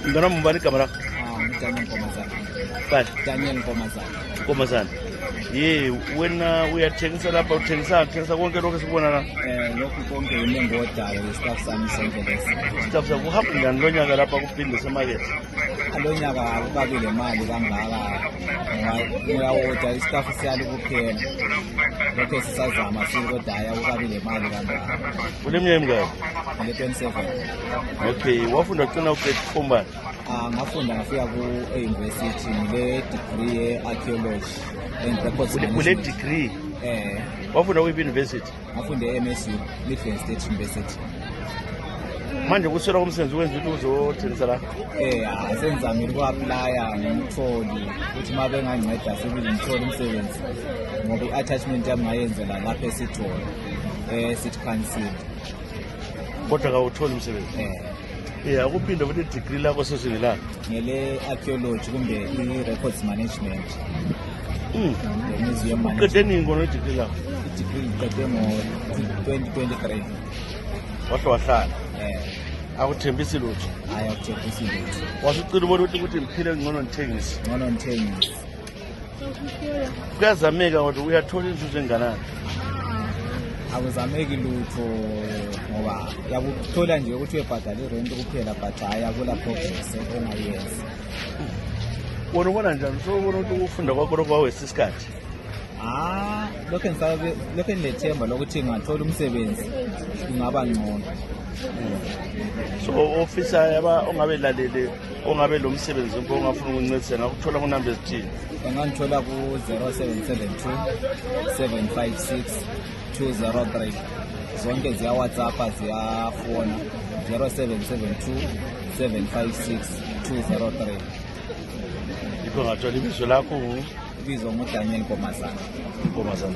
Mntwana wami, ubani igama lakho? Daniel Nkomazana. Bani? Daniel Nkomazana. Nkomazana. Ye, wena uyathengisa lapha, uthengisa, uthengisa konke lokhu esikubona la? Lokhu konke inengodayo yestaff sami sonke lesi. Staff sakho uhamba njani lo nyaka lapha kuphinde semakethe? Lo nyaka akukabi le mali kangaka ngoba uyawoda istaff siyali kuphela. Lokho sisazama sili kodwa hayi akukabi le mali kangaka. Uleminyaka emingaki? Ngile 27. Okay, wafunda wagcina ugrade 4 mbani? Ngafunda ngafika ku-university ngile degree ye-archaeology and records Ule management. degree. Eh, Wafunda kuyiphi university? Ngafunda e-MSU, Midland State University. Manje kuswela komsebenzi ukwenza ukuthi uzothengisa la? Sengizamile uku-applya ngimtholi ukuthi uma benganceda sibili ngithole umsebenzi ngoba i-attachment yami ngayenzela lapha esithole e-city council. Kodwa kawutholi umsebenzi. Yeah, akuphinde futhi degree lakho sesingelani? Ngele archaeology kumbe i-records management le-museum Uqede management. nini kona i-degree lakho? I-degree ngiqede ngo-2023. Wahle wahlala. Eh. Akuthembisi lutho. Hayi, akuthembisi lutho. Wasucina ubona ukuthi ngiphile ngcono ngithengise. Ngcono ngithengise. Kuyazameka kodwa uyathola inzuzo enganani? Akuzameki lutho ngoba yakuthola nje ukuthi uyebhadala irent kuphela, but hhayi akula progress ongayenza. Wena ubona njani? So ubona ukuthi ukufunda kwakho lokhu kwawesa isikhathi? Ah, lokho ngisabe lokho nginethemba lokuthi ngingathola umsebenzi kungaba ngcono. So ofisa yaba ongabe lalele ongabe lo msebenzi wakho ongafuna ukuncedisa ngakuthola kunamba ezithini? Engangithola ku-0772 756 203. Zonke ziya-WhatsApp, ziyafona. 0772 756 203. Yikho ngathola ibizo lakho? Ibizo nguDaniel Nkomazana. Nkomazana.